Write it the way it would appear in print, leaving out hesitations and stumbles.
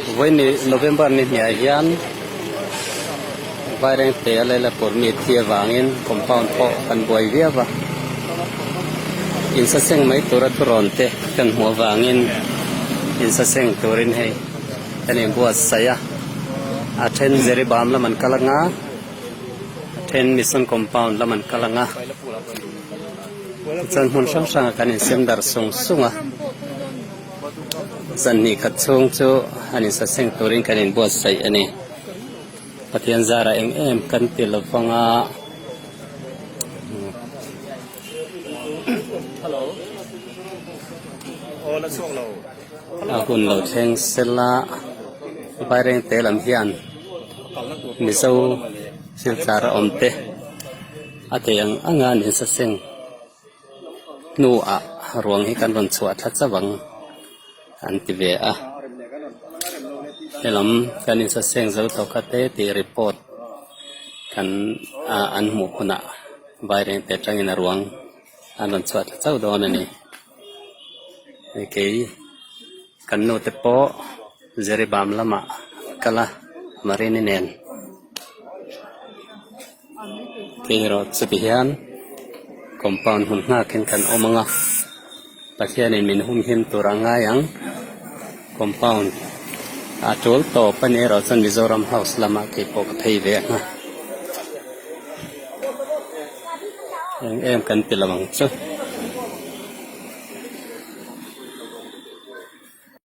Vawiin November ni hniah hian Vairengte a Lailapur mi thi avangin compound pawh kan buai viau va. Insaseng mai tura thurawn te kan hmuh avangin insaseng turin hei kan inbuatsaih a. A then Jeribam lam an kal anga, a then Mission compound lam an kal anga. Tichuan hmun hrang hrangah kan insem darh sung sung a. Zan hnih khat chhung chu an insaseng turin kan inbuatsaih a ni. Pathian zarah eng em kan ti lo vang a. A hun lo thleng sela Vairengte lam hian Mizo silchar a awm te a thei ang anga an insaseng. Hnuah ruang hi kan rawn chhuah thla chauh ang an ti ve a helam kan insaseng zo tawh kha te tih report kan ah an hmuh hunah vairengte atangin a ruang an rawn chhuah thla chauh dawn a ni hei kei kan nu te pawh Jeribam lamah an kal a Marini nen. Kei erawh chuti hian compound hmun nghakin kan awm ang a, Pathianin min humhim tur a ngai ang. Compound a tul tawp a nih erawh chuan Mizoram House lamah kei pawh ka phei ve ang a, eng em kan ti lo ang chu.